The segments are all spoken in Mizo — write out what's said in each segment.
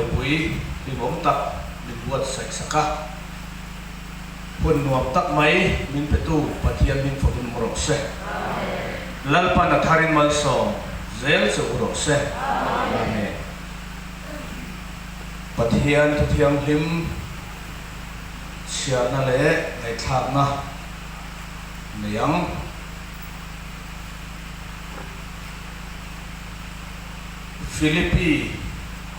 Buaipui hlimawm tak min buatsaih sak a, hun nuam tak mai min petu Pathian hming fawkin awm rawh se. Lalpan a tharin malsawm zel che u rawh se. Amen. Pathian Thuthianghlim chhiarna leh ngaihthlakna nei ang. Philippi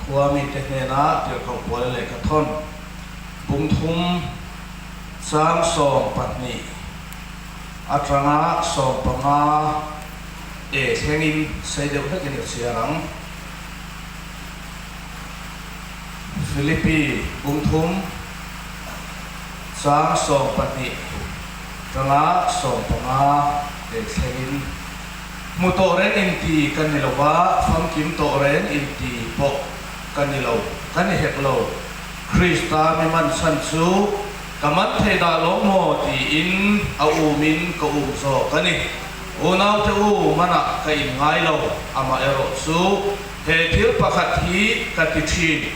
khua mite hnena tirhkoh Paula lehkha thawn bung thum chang 12 atanga 15 e thlengin sei deuh hlekin ka chhiar ang. Philippi bung thum chang 12 atanga 15 e thlengin. Hmu tawh reng inti ka ni lo va, famkim tawh reng inti pawh ka ni lo, ka ni hek lo. Krista mi man chhan chu ka man thei dah lo maw tiin a umin ka um zawk a ni. Unaute u manah ka inngai lo, amaherawh chu he thil pakhat hi ka ti thin,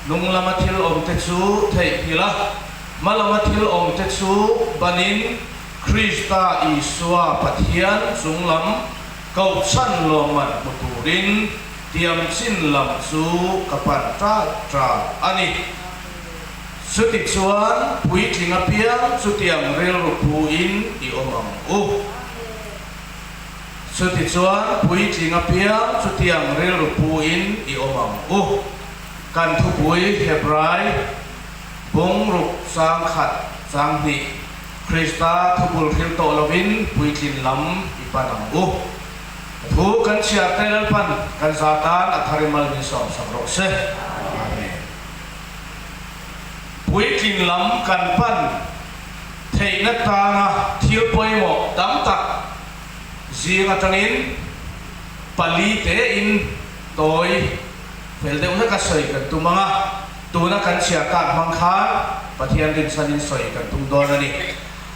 hnung lama thil awmte chu theihnghilh a, hma lama thil awmte chu banin, Krista Isua Pathian chunglam kohchhan lawmman hmu turin tiamchin lam chu ka pan ṭal ṭal a ni. Chutichuan puitling apiang chutiang rilru phuin i awm ang u. Chutichuan puitling apiang chutiang rilru phuin i awm ang u. Kan thupui Hebrai bungruk chang khat chang hnih. Krista thubul hril tawh lovin puitlin lam i pan ang u. Thu kan chhiar te Lalpan kan za tan a thar i mal min sawm sak rawh se. Amen. Puitlin lam kan pan theihna tana thil pawimawh tam tak zing atangin pali tein tawi fel deuh hlek a sawi kan tum ang a. Tuna kan chhiar tak hmang khan Pathian rinchhanin sawi kan tum dawn a ni.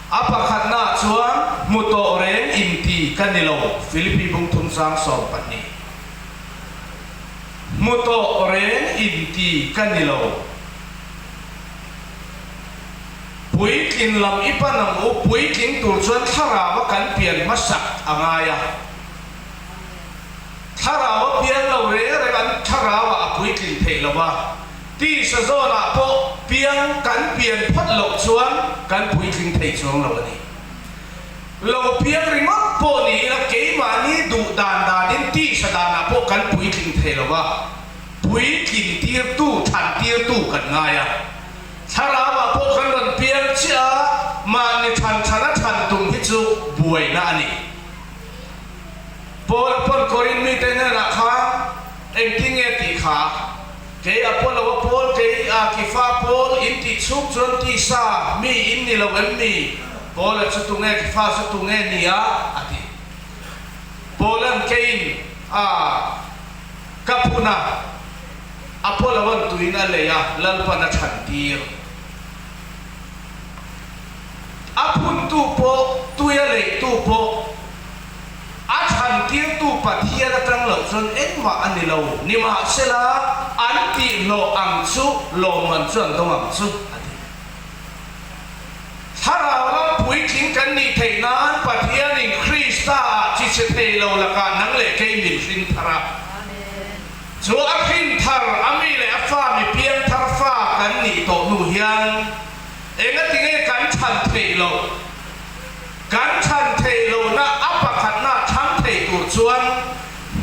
A pakhatnaah chuan hmu tawh reng inti ka ni lo, Philippi bung thum sang 12. Hmu tawh reng inti ka ni lo. Puitlin lam i pan ang u, puitling tur chuan thlarau a kan pian hmasak a ngai a. Thlarau a piang lo reng reng an thlarauah a puitlin theih lo a, tisa zawnah pawh piang kan pian phawt loh chuan kan puitling thei chuang lo a ni. Lo piang ringawt pawh ni ila keimahni duh dan danin tisa danah pawh kan puitling thei lo a, puitlin tirtu, than tirtu kan ngai a. Thlarauah pawh kan rawn piang chiah a, mahni than thana than tum hi chu buaina a ni. Paul pawn Korin mite hnenah khan engtin nge tih kha, Kei Apollo-a Paul, kei Kefa Paul in tih chhung chuan tisa mi in ni lo em mi? Paul-a chu tunge, Kefa chu tunge ni a? a ti. Paul-a'n keiin a ka phun a, Apollo-a'n tuin a lei a, Lalpan a chhan tir. A phuntu pawh, tui a leihtu pawh, a chhantirtu Pathian atang loh chuan engmah a ni lo. Nimahsela, an tihhlawh ang chu lawmman chu an dawng ang chu, a ti. Thlarau lam puitling kan nih theih nan Pathianin Krista-ah chi chhe thei lo lakah nang leh kei min hrin thar a. Chu a hrin thar a mi leh a fa mi piang thar fa kan nih tawh hnu hian, Engatinge kan chhan theih loh? Kan chhan theih lohna a pakhatna chhang thei tur chuan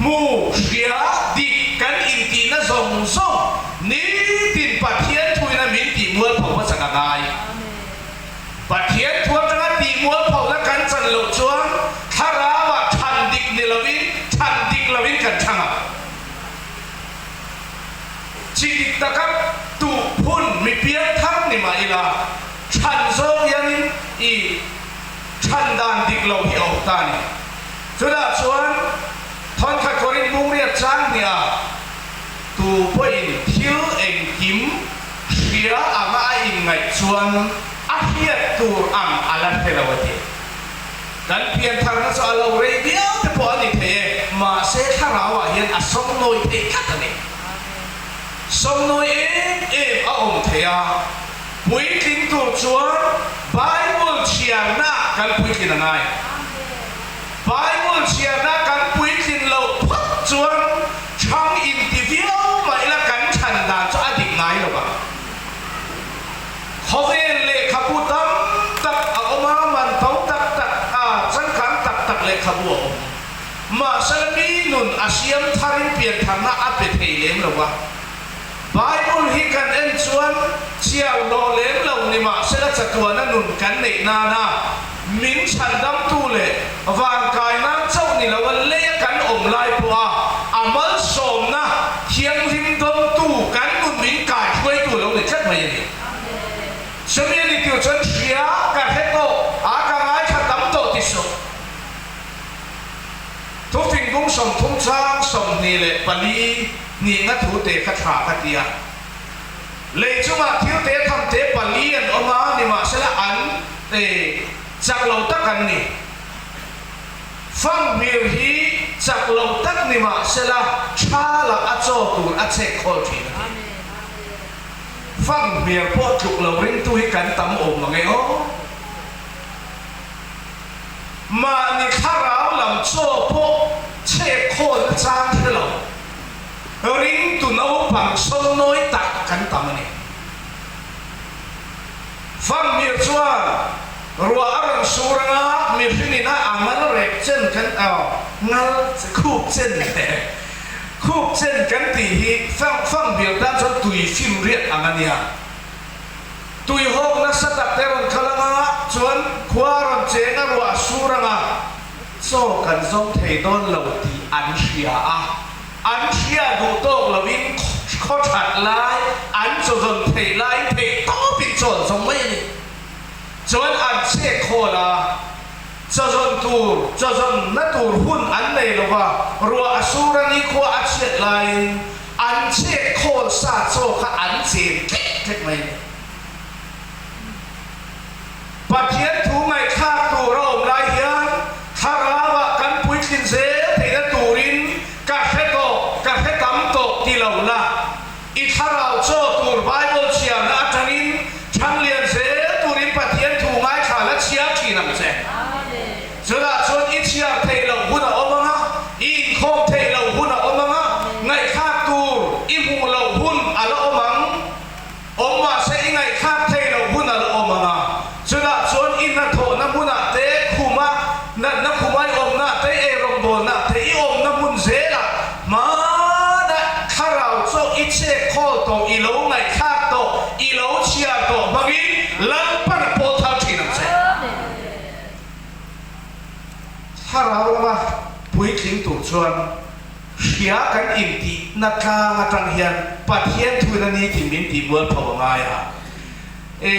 hmu, hria, dik kan intihna zawng zawng nitin Pathian thuina min tih mualpho hmasak a ngai. Pathian thu atanga tih mualphona kan chan loh chuan thlarauah chhan dik ni lovin chhan dik lovin kan chhang ang. Chi dik taka tuh phun mi piang thar ni mah ila, chhan zawng hianin i chhan dan dik lo hi a awm ta a ni. Chutah chuan thawnkhat Korin bungriat chang hniah tu pawhin thil engkim hria anga a inngaih chuan a hriat tur ang a la hre lo a ti. Kan piantharna chu a lo rei viau te pawh a ni thei e, mahse thlarauah hian a sawngnawi thei tlat a ni. Sawmnawi em em a awm thei a, puitling tur chuan Bible chhiarna kan puitlin a ngai. Bible chhiarna kan puitlin loh phawt chuan chhang inti viau mah ila kan chhan dan chu a dik ngai lo vang. Khawvel lehkhabu tam tak a awm a, man to tak tak a, changkang tak tak lehkhabu a awm. Mahsela mi nun a siam tharin piantharna a pe thei lem lo va. Bible hi kan en chuan chiau hlawh lem lo ni mahsela chatuana nun kan neih nana min chhandamtu leh vankai nan chauh ni loa leia kan awm lai pawha a malsawmna thianghlim dawngtu kan nun min kaihruaitu lo ni tlat mai a ni. Chumi a ni tur chuan hria ka hre tawh a, ka ngaithla tam tawh ti suh. Thufing bung 30 chang 24 hnihna thu te kha tha ka ti a. Lei chungah thil te tham te pali an awm a, nimahsela an chak lo tak an ni. Fanghmir hi chak lo tak nimahsela tha lah a chaw tur a chek khawl thin a ti. Fanghmir pawh tluk lo ringtu hi kan tam awm mange aw. Mahni thlarau lam chaw pawh chhek khawl nachang hre lo, ringtu naupang sawmnawi tak kan tam a ni. Fanghmir chuan ruah a rawn sur anga mihring ina a ngal rek chen kan ngal khup chen khup chen kan tih hi fanghmir tan chuan tui fim riat ang a nia. Tuihawk nasa tak te rawn kal anga chuan khua rawn cheng a ruah sur anga chaw kan zawng thei dawn lo tih an hria a, an hria duh tawk loin khaw that lai an chaw zawn theih laiin theih tawpin chaw an zawng mai a ni. Chuan an chek khawl a, chaw zawn tur, chaw zawn na tur hun an nei lo va, ruah a sur a nikhua a chhiat laiin An chek khawl sa chaw kha an chen tlek tlek mai a ni. Pathian thu ngaihthlak tur a awm lai hian thlarauah kan puitlin zel theihna turin ka hre tawh, ka hre tam tawh ti lo la, i thlarau chaw tur Bible chhiarna atangin thanglian zel turin Pathian thu ngaithla la chhiar thin ang che. Chutah chuan i chhiar theih loh hun a awm ang a, i inkhawm theih loh hun a awm ang a, ngaihthlak tur i hmuh loh hun a la awm ang. Awm mahse i ngaihthlak theih loh hun a la awm ang a, chutah chuan i hnathawhna hmunah te, khuma natna khuma i awmnaah te, eirawngbawlnaah te, i awmna hmun zelah hmana thlarau chaw i chek khawl tawh, i lo ngaihthlak tawh, i lo chhiar tawh hmangin Lalpan a pawl thar thin ang che. Thlarau lama puitling tur chuan hria kan intihna tlang atang hian Pathian thuin a ni tih min tih mual pho a ngai a. E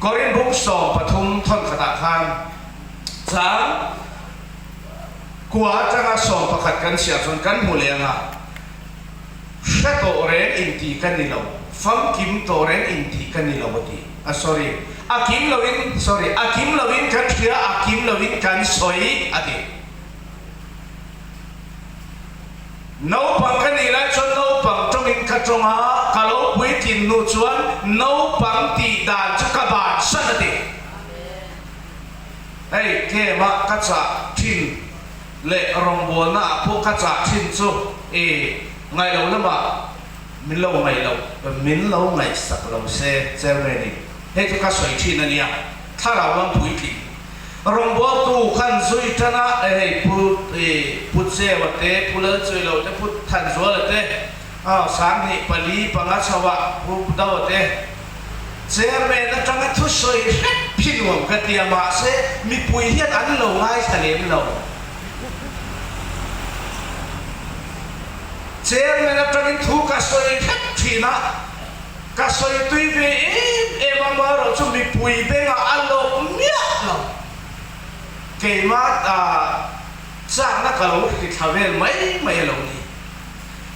Korin bung 13 thawn khatah khan chang kua atanga 11 kan chhiar chuan kan hmu leh ang a, Hre tawh reng intih ka ni lo, famkim tawh reng intih ka ni lo a ti. A sorry, a kim loin, sorry, a kim loin kan hria, a kim loin kan sawi a ti. Naupang ka nih lai chuan naupang tawngin ka tawng a, ka lo puitlin hnu chuan naupang tih dan chu ka bansan a ti. Hei tlem a ka chah thin. Leh rawngbawlna ah pawh ka chah thin chu i ngaih lo lamah min lo ngaih lo, min lo ngaihsak lo se Chairman in hei chu ka sawi thin a nia, thlarau lam puitling rawngbawltu khan zui tan a, hei Pu i Pu Chewa te, Pu Lalchuilo te, Pu Thanzuala te, aw 2000 4 5 chho ah Pu Dawa te, Chairman atanga thusawi hrep hi nuam ka ti a, mahse mipui hian an lo ngaithla lem lo. Chairman atangin thu ka sawi hrep thin a, ka sawi tui ve em em a, amaherawh chu mipui bengah a lawk miah lo. Keimah chakna ka lo hrithla vel mai mai a lo ni.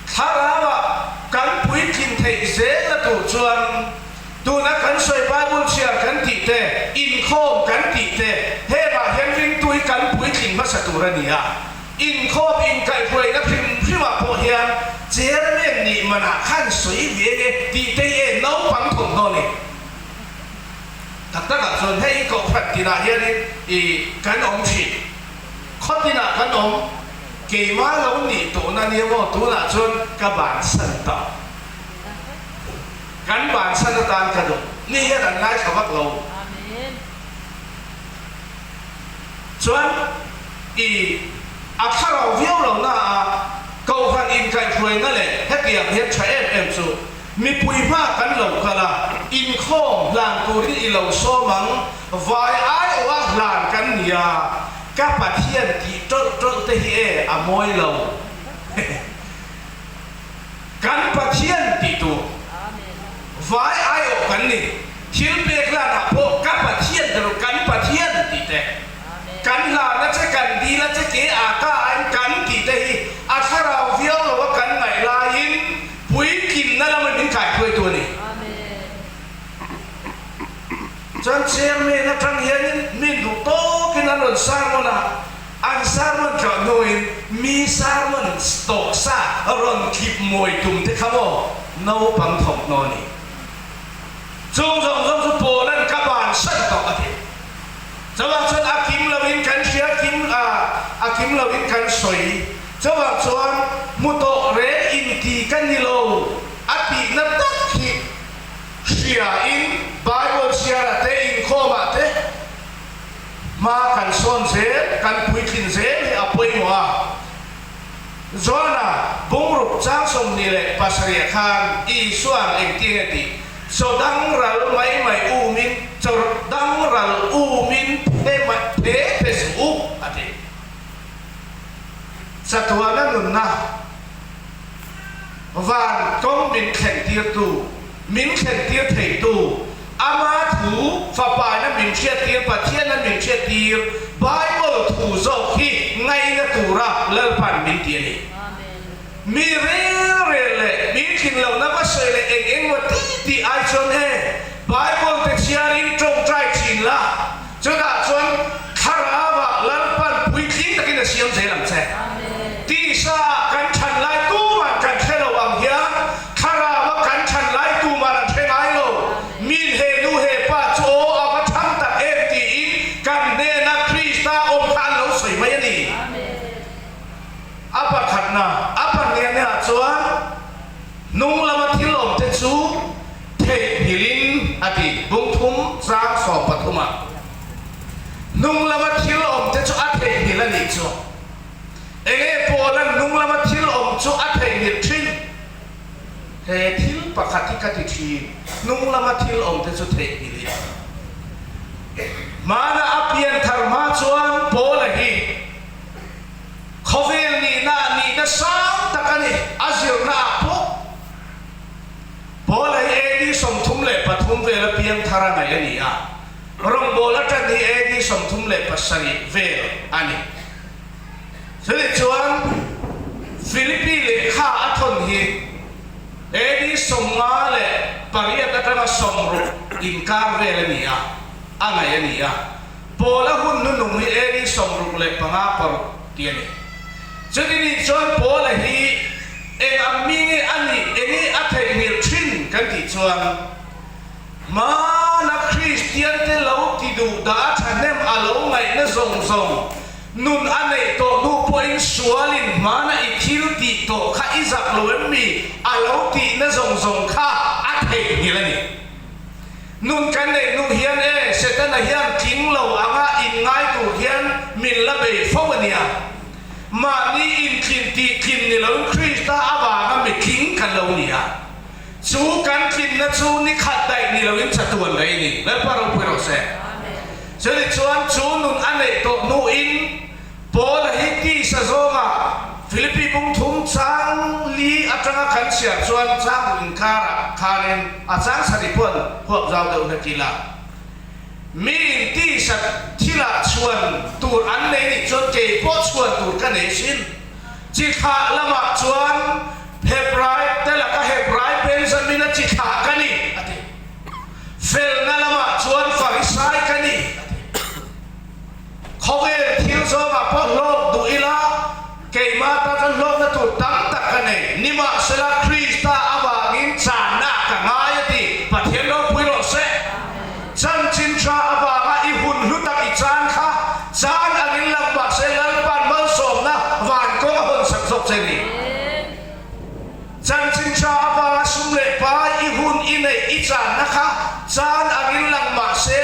Thlarauah kan puitlin theih zelna tur chuan tuna kan sawi Bible chhiar kan tih te, inkhawm kan tih te, hengah hian ringtu hi kan puitling hmasa tur a ni a. Inkhawm inkaihhruaina hrim hrimah pawh hian. Chairman nih manah khan sawi ve nge tih te hi e naupang thawmhnaw ni. Tak takah chuan hei hi kohhran tinah hianin i kan awm thin. Khaw tinah kan awm. Keimah lo nih tawhna nia maw tunah chuan ka bansan ta. Kan bansan atan ka duh. Mi hian an ngaithla vak lo. Chuan i a thlarau viau lo na a Kohhran inkaihhruaina leh hetiang hian tha em em chu mipui hma kan lo kal a, inkhawm hlan turin i lo sawm ang, vai aiawh a hlan kan nia, ka Pathian tih tawlh tawlh te hi e a mawi lo. Kan Pathian tih tur vai aiawh kan ni. Thil pek lanah pawh ka Pathian te rawh kan Pathian tih te, kan hlana che kan dila che ke a ka ain kan tih te hi a thlarau viau lo a kan ngaih laiin puitlinna lama min kaihruaitu a ni. Chuan chairman atang hianin mi duh tawkin an rawn sermon a, an sermon tlawh hnuin mi sermon tawh sa rawn tlip mawi tum te kha maw naupang thawmhnaw a ni. Chung zawng zawng chu Paula'n ka bansan tawh a ti. Chuvang chuan a kim loin kan hria kim a, a kim loin kan sawi. Chuvang chuan hmu tawh reng inti ka ni lo a tihna tak hi hriain Bible chhiarah te inkhawmah te hma kan sawn zel, kan puitlin zel hi a pawimawh a. Joana bungruk chang 27 khan Isua'n engtin nge tih? Chaw dang ral mai mai umin, chaw dang ral umin phe mai phe phe suh u, a ti. Chatuana nunna van kawng min thlentirtu, min thlentir theitu, Ama thu, Fapaina min hriattir, Pathianna min hriattir, Bible thu zawk hi ngaina tura Lalpan min ti a ni. Mi rel rel leh mi tlinlohna va sawi leh eng eng maw ti tih ai chuan e, Bible te chhiarin tawngtai thin la, chutah chuan Thlarauah Lalpan puitling takin a siam zel ang che. Tisa ah kan than lai tuman kan hre lo ang hian Thlarau a kan than lai tuman an hre ngai lo. Min he nu he pa chu aw a va thang tak em tiin kan hnena Krista awm kha an lo sawi mai a ni. A pakhatna, a pahniahnaah chuan hnung lama thil awmte chu theihnghilhin a ti, bungthum chang 13 ah. Hnung lama thil awmte chu a theihnghilh a nih chu. Enge Paula'n hnung lama thil awm chu a theihnghilh thin? He thil pakhat hi ka ti thin, hnung lama thil awmte chu theihnghilhin. Hmana a pianthar hma chuan Paula hi Khawvel nihna nihna sang tak a ni, a zirna ah pawh Paula hi AD 33 vela piangthar a ngaih a ni a, rawngbawl atan hi AD 37 vel a ni. Chutih chuan Philippi lehkha a thawn hi AD 58 atanga 60 inkar vel a ni a, a ngaih a ni a. Paula hun nunung hi AD 65 paruk ti a ni. Chuti nih chuan Paula hi eng ang mi nge a nih, eng nge a theihnghilh thin kan tih chuan hmana Kristiante lo ti duh dah a thahnem a lo ngaihna zawng zawng nun a neih tawh hnu pawhin sualin hmana i thil tih tawh kha i zak lo em mi a lo tihna zawng zawng kha a theihnghilh a ni. Nun kan neih hnu hian e, Setana hian tling lo anga inngai tur hian min la bei fo a nia. Mahni intlin tih tlin ni loin Krista avanga mi tling kan lo ni a. Chu kan tlinna chu ni khat daih ni loin chatuan daih a ni. Lalpa ropui rawh se. Chuni chuan chu nun a neih tawh hnuin Paula hi tisa zawngah Philippi bung thum chang li atanga kan chhiar chuan chang duh inkarah khanin a chang sarih pawh an huap zau deuh hlek ila. Miin tisa thilah chhuan tur an nei nih chuan kei pawh chhuan tur ka nei asin. Chi thlah lamah chuan Hebrai te laka Hebrai Benjamina chi thlah ka ni, a ti. Felna lamah chuan Farisai ka ni, a ti. Khawvel thil zawngah pawh hlawk duh ila, keimah ta chuan hlawkna tur tam tak ka nei. Nimahsela Krista avangin channa ka ngai a ti. Pathian ropui rawh se. Chanchin tha avanga i hun hlu tak i chan kha chan angin lang mahse Lalpa'n malsawmna van kawng a hawn sak zawk che ni. Chanchin tha avanga sum leh pai i hun i neih i channa kha chan angin lang mahse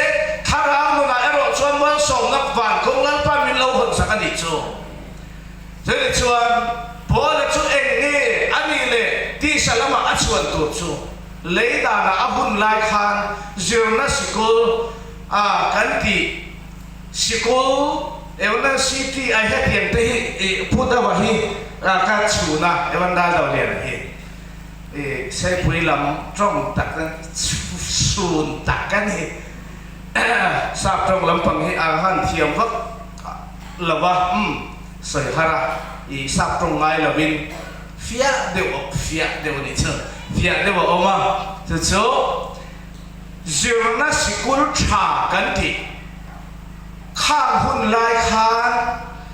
thlarau nunah erawh chuan malsawmna van kawng Lalpa'n min lo hawn sak a nih chu. Chutih chuan Paula chu eng nge a nih leh tisa lamah a chhuan tur chu lei danah a hun lai khan zirna sikul a kan tih sikul Evan City a hetiang te hi ih Pu Dava hi ka chhun a Evan Daldoliana hi ih Seipui lam tawng tak chhun tak a ni Sap tawng lampang hi a han thiam vak lo va, umm, sawi har a, i sap tawng ngai lovin fiah deuh a, fiah deuh a nih chu, fiah deuh a awm a, chu chu zirna sikul tha kan tih khang hun lai khan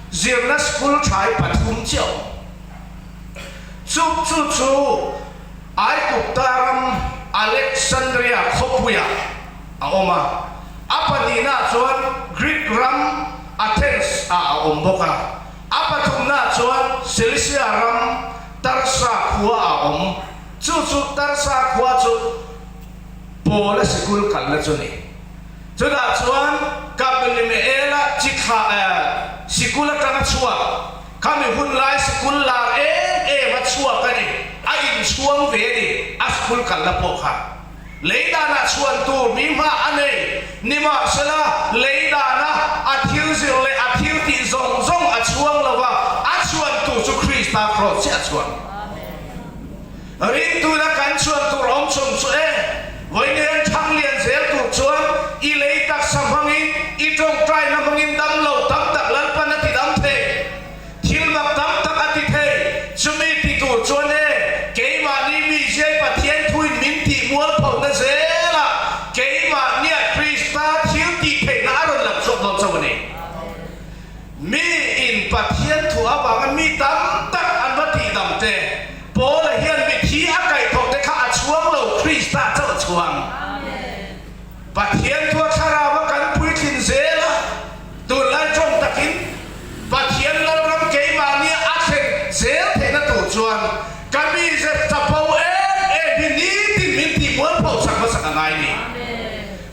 zirna sikul tha hi pathum chiah a awm. Chu chu chu Aigupta ram Alexandria khawpuiah a awm a, a pahnihnaah chuan Greek ram Athens ah a awm bawk a, a pathumnaah chuan Cilicia ram Tarsa khua ah a awm. Chu chu Tarsa khua chu Paula sikul kalna chu a ni. Chutah chuan Gamaliel-a chi thla sikul atanga chhuak, khami hun lai sikul lar em em a chhuak a ni, a inchhuang ve a ni, a sikul kalna pawh kha. Lei danah chhuan tur mi hma a nei, nimahsela lei dana a thil zir leh a thil tih zawng zawng a chhuang lo va, a chhuan tur chu Krista kraws chiah a chhuang. Ringtuina kan chhuan tur awm chhun chu e, vawiin thang lian zel tur chuan i lei taksa hmangin, i tawngtaina hmangin damlo tam tak Lalpan a ti dam thei. Thil mak tam tak a ti thei. Chumi ti tur chuan e, keimahni mi Ziai Pathian thuin min tih mualphona zela keimahnia Krista thil tih theihna a rawn lang chhuak dawn chauh a ni. Mi in Pathian thu avanga mi tam tak an va tih dam te, Paula hian mithi a kaihthawh te kha a chhuang lo, Krista chauh a chhuang. Pathian thua thlarau a kan puitlin zel a, tunlai tawng takin Pathian Lalram keimahnia a thlen zel theihna tur chuan ka mize chapo em em hi nitin min tihmualpho sak hmasak a ngai ni.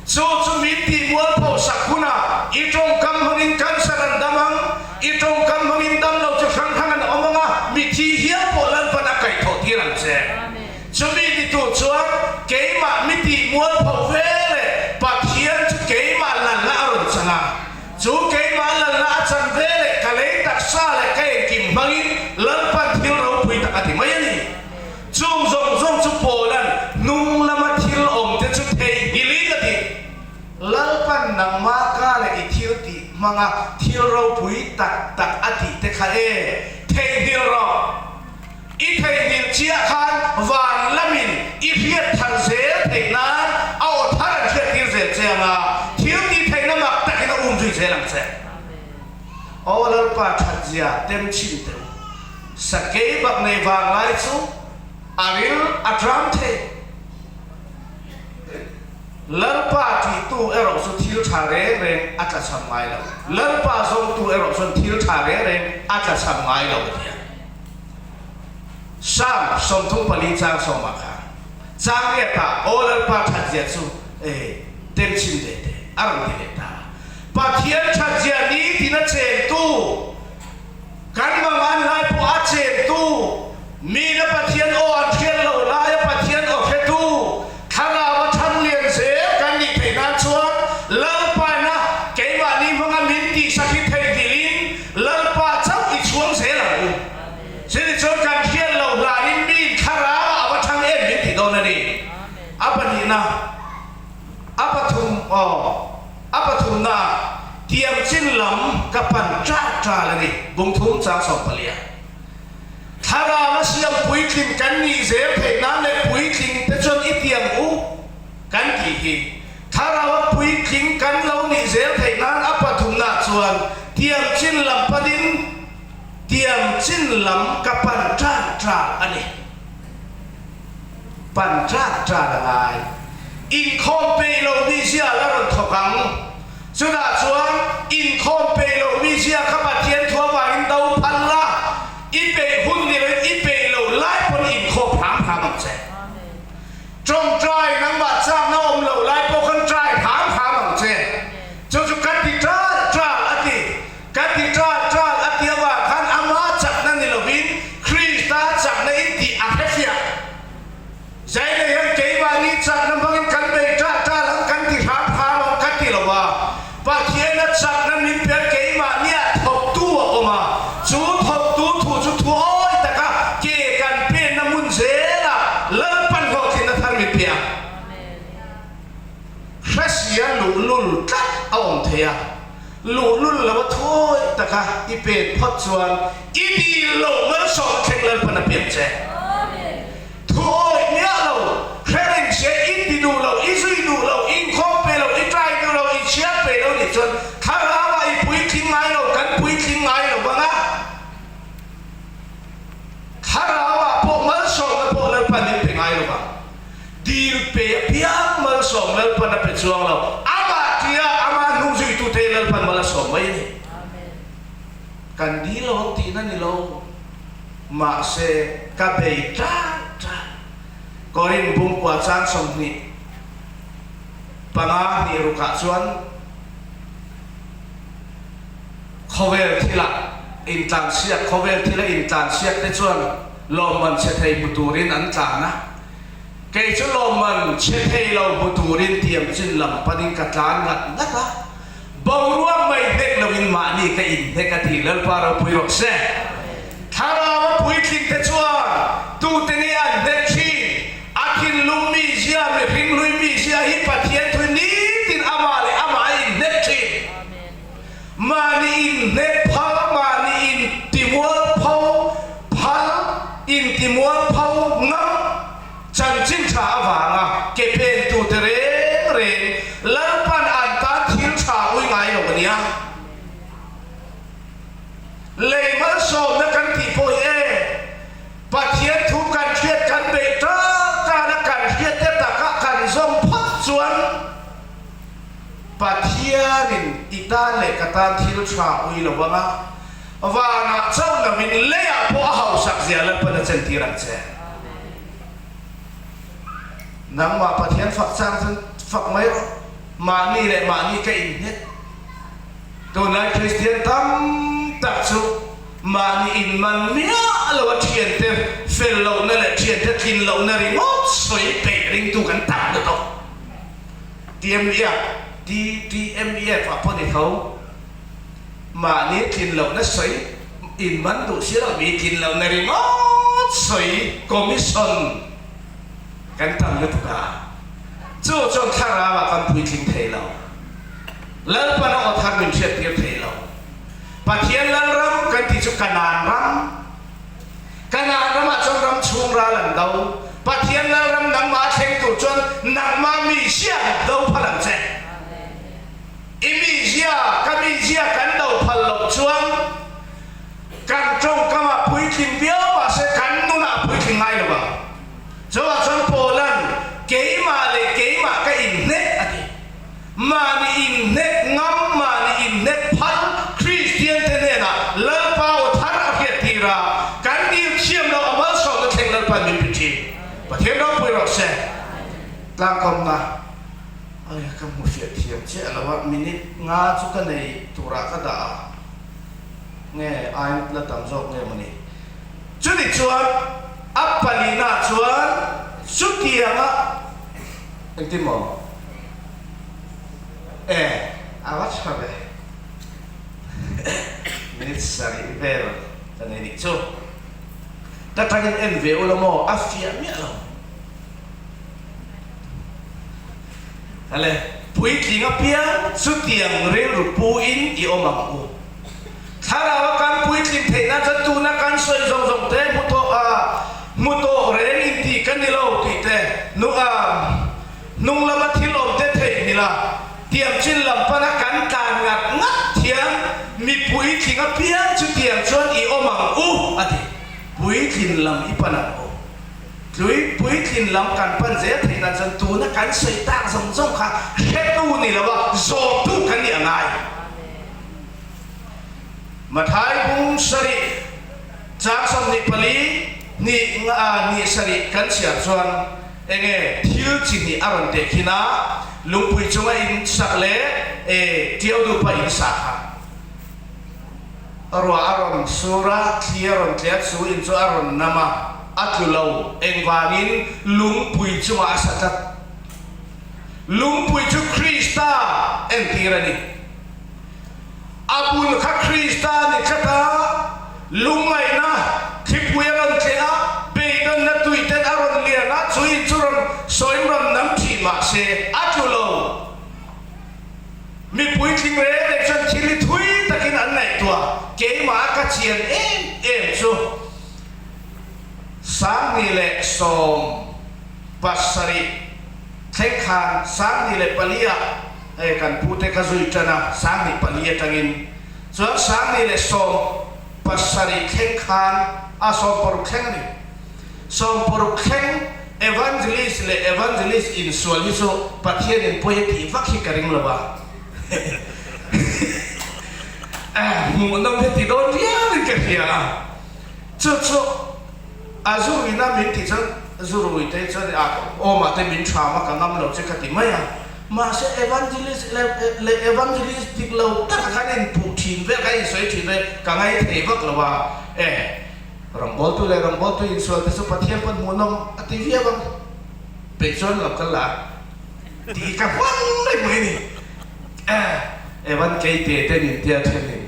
Chu chu min tihmualpho sak hunah i tawngkam hmangin cancer an dam ang, i tawngkam hmangin damlo chi hrang hrang an awm ang a, mithi hial pawh Lalpan a kaihthawh tir ang che. Chumi titu chuan keimah mi tih mualpho ve leh Pathian chu keimah lalna a rawn chang a. Chu keimah lalna a chan ve leh ka lei taksa leh ka engkim hmangin Lalpan thil ropui tak a ti mai a ni. Chung zawng zawng chu Paula'n hnung lama thil awmte chu theihnghilhin a ti. Lalpan nangmah ka leh i thil tih hmanga thil ropui tak tak a tih te kha e, theihnghilh rawh. I theihnghilh chiah khan van lamin i hriat thar zel theih nan a aw thar an hriat tir zel che ang a, thil tih theihna mak takin a um zui zel ang che. Aw Lalpa that zia tem chhin teh u. Sakei bak nei vang lai chu a ril a tram thei. Lalpa tihtu erawh chu thil tha reng reng a tlachham ngai lo. Lalpa zawngtu erawh chuan thil tha reng reng a tlachham ngai lo a ti a. Psalm 34 chang sawmah khan chang riatah Aw Lalpa thatzia chu e tem chhin ve teh a rawn ti leh ta a. Pathian thatzia nitin a chentu, kan mangan lai pawh a chentu, mina Pathian aw an hriat loh laia Pathian aw hretu, Thlarau a thang lian zel kan nih theih nan chuan Lalpaina keimahni hmanga min tihsak hi theihnghilhin Lalpa chauh i chhuang zel ang u. Chini chuan kan hriat loh hlanin miin thlarau ah a va thang em min tih dawn a ni. A pahnihna, a pathum aw, a pathumna ah tiang chin lam ka pan ṭal ṭal a ni, Bungthum chang 14. Thlarau a siam puitling kan nih zel theih nan leh puitling te chuan i tiang u kan tih hi. Thlarau a puitling kan lo nih zel theih nan a pathumna chuan tiang chin lam panin. Tiam chin lam ka pan tan tan a ni. Pan tan tan a ngai. Inkhawm peih lo mizia la rawn thawk ang. Chutah chuan inkhawm peih lo mizia kha Pathian thu avangin do phal la, i peih hun ni loin i peih lo lai pawn inkhawm hram hram ang che. Tawngtai nangmah chakna awm lo lai pawh khan trai hram hram ang che. Chu chu ka ti tal tal a ti. Ka ti tal tal a ti avang khan ama chakna ni lovin Krista chakna in tih a hrefiah. Zaina hian keimahni chakna hmangin kan bei tal tal ang, kan ti hram hram ang ka ti lo a. Pathiana chakna min pe a keimahnia thawktu a awm a, chu thawktu thu chu thuawi taka ke kan penna hmun zela Lalpan hlawhtlinna thar min pe a. Hresia luhlul tlat a awm thei a, luhlul lo a thuawi taka i pen phawt chuan i dil loh malsawm thleng Lalpan a pian che. Thu awih miah lo, hre reng che, i ti duh lo, i zui duh lo, i inkhawm pe lo, i try duh lo, i chhiar pe lo nih chuan thlarauah i puitling ngai lo, kan puitling ngai lo vang a. Thlarauah pawh malsawmna pawh Lalpan min pe ngai lo vang. Dil pe apiang malsawm Lalpan a pe chuang lo, amah tia amah hnungzuitute hi Lalpan mal a sawm mai a ni. Kan dil lo ang tihna ni lo. Mahse, ka bei ṭan ṭan. Korin bungkua chang 25 hnih rukah chuan khawvel thilah intlansiak, khawvel thila intlansiak te chuan lawmman chhe thei hmu turin an tlan a. Kei chu lawmman chhe thei lo hmu turin tiam chin lam panin ka tlan ngat ngat a. Boruak mai hnek loin mahni ka inhnek a ti Lalpa ropui rawh se. Thlarau a puitling te chuan tute nge an hnek thin? A thinlung mizia, mihring hlui mizia hi Pathian thui nitin amah leh amah a inhnek thin. Mahni inhnek phal, mahni intimualpho phal, intimualpho ngam. Chanchin tha avanga ke pentute reng reng Lalpan an tan thil tha ui ngai lo a nia. Lei malsawmna kan tih pawh hi e, Pathian thu kan hriat kan beih tan tan a kan hriat te takah kan zawm phawt chuan Pathianin i tan leh ka tan thil tha ui lo anga vanah chauh lovin leiah pawh a hausak zia Lalpan a chentir ang che. Nangmah Pathian fak chang chuan fak mai rawh. Mahni leh mahni ka inhnet. Tunlai Kristian tam tak chu mahni inman miah lo a thiante fel lohna leh thiante tlin lohna ringawt sawi peih ringtu kan tam lutuk. TMEF, TTMEF ah pawh ni tho. Mahni tlin lohna sawi inman duh si lo, mi tlin lohna ringawt sawi commission kan tam lutuk a, chu chuan thlarau ah kan puitling thei lo. Lalpan a aw thar min hriattir thei lo. Pathian Lalram kan tih chu Kanaan ram. Kanaan ramah chuan ram chhung ral an do. Pathian Lalram nangmah a thleng tur chuan nangmah mi hriat do phal ang che. I mizia, ka mizia kan do phal loh chuan kan tawngkamah puitling viau mahse kan nunah puitling ngai lo ang. Chuvang chuan Paula'n keimah leh keimah ka inhnek a ti. Mahni inhnek ngam, mahni inhnek phal Kristiante hnenah Lalpa aw thar a hriattir a, kan dil thiam loh a malsawmna thleng Lalpa'n min pe thin. Pathian ropui rawh se. Tlangkawmna. Ai, ka hmu hriat thiam chiah lo a, minute nga chu ka nei turah ka dah a, nge ai la tam zawk nge mawni. Chuni chuan a palina chuan chutianga engtin maw? E, a va tha ve. Minute sarih vel ka nei nih chu. Ka tangin en ve ula maw, a fiah miah lo. Hale, puitling apiang chutiang rilru puin i awm ang u. Thlarau a kan puitling theih nan chuan tuna kan sawi zawng zawng te hmu tawh a, hmu tawh reng in tih ka ni lo tih te, nu a hnung lama thil awm te theihnghilh a, tiang chin lam pana kan tlan ngat ngat thiam, mi puitling apiang chutiang chuan i awm ang. Puitlin lam i pan ang u. Tlui puitlin lam kan pan zel theih nan chuan tuna kan sawi tak zawng zawng kha hretu ni lova zawmtu kan nih a ngai. Mathai bung sarih chang 24 hnih nga hnih sarih kan chhiar chuan enge thil chi hnih a rawn tehkhin a, lungpui chunga in sak leh e tiau dupa in sa kha. Ruah a rawn sur a, thli a rawn tle a, chu in chu a rawn nam a, a tlu lo. Engvangin? Lungpui chungah a sa tlat. Lungpui chu Krista entir a ni. A bul kha Krista a ni tlat a, lungngaihna thlipui a rawn tle a, beidawnna tuiten a rawn lian a, chu in chu rawn sawiin rawn nam thih mah se, a tlu lo. Mi puitling reng reng chuan thil hi thui takin an ngaihtuah. Keimah a ka chian em em chu 2017 thleng khan 2004 ah hei kan pute ka zui tan a, 2004 atangin chuan 2017 thleng khan a 60 thleng a ni. 60 thleng Evangelist leh Evangelist insual hi chu Pathian in pawi a tih vak hi ka ring lo a. Hmuhnawm hi ti dawn viau in ka hria a. Chu chu a zuruina min tih chuan zurui te chuan a awmah te min ṭham a ka ngam lo che ka ti mai a. Mahse Evangelist leh Evangelist dik lo taka khan inpuh ṭhin vel kha insawi ṭhin vel ka ngaithei vak lo a. Eh. Rawngbawltu leh rawngbawltu insual te chu Pathian pawn hmuhnawm a ti viau ang, peih chuan lo kal la tih ka hmang reng mai ni. Evan Keite te nin tia thenin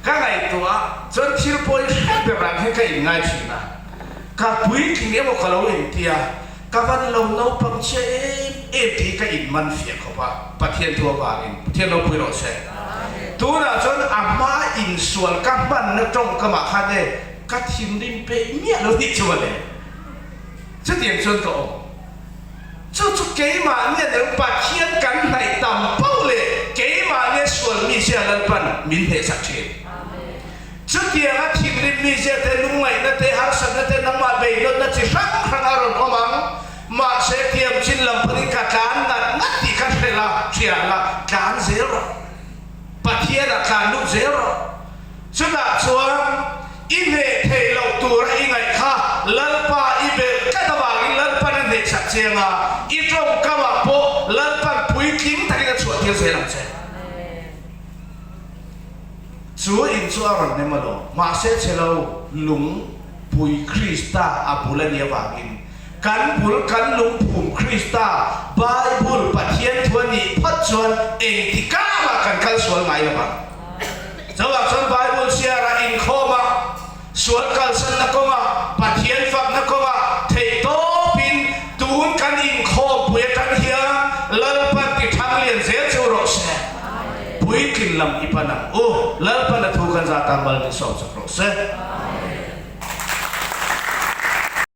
ka ngaihtuah chuan thil pawi hre ber ang hian ka inngai thin a, ka puitling emaw ka lo intia, ka van lo naupang chhia em em tih hi ka inman fiah khawp a, Pathian thu avangin Pathian ropui rawh se. Tunah chuan a hma insual ka hmanna tawngkamah khan e ka thinrim peih miah lo tih chu mawle. Chutiang chuan ka awm. Chu chu keimahnia neu Pathian kan hnaih tam pauh leh keimahnia sual mizia Lalpan min hnehsak thin. Chutianga thinrim mizia te, lungngaihna te, harsatna te, nangmah beidawnna chi hrang hrang a rawn awm ang. Mahse thiam chin lam panin ka tlan ngat ngat tih kha hre la, hria la, tlan zel rawh. Pathianah tlan lut zel rawh. Chutah chuan i hneh theih loh tura i ngaih kha Lalpa i belh tlat avangin Lalpan a hnehchak chiang a, i tawngkamah pawh Lalpan puitling takin a chhuahtir zel ang che. Chu in chu a rawn nem alawm. Mahse chhe lo lung pui Krista a bul a nih avangin kan bul kan lungphum Krista Bible Pathian thu a nih phawt chuan engti kâmah kan kal sual ngai lo vang. Chuvang chuan Bible chhiarah inkhawmah sual kalsanna kawnga Pathian fakna kawnga theihtawpin tun kan inkhawmpui atang hian Lalpan ti thang lian zel chu rawh se. Puitlin lam i pan ang u. Lalpan a thu kan zat a mal min sawm chak rawh se.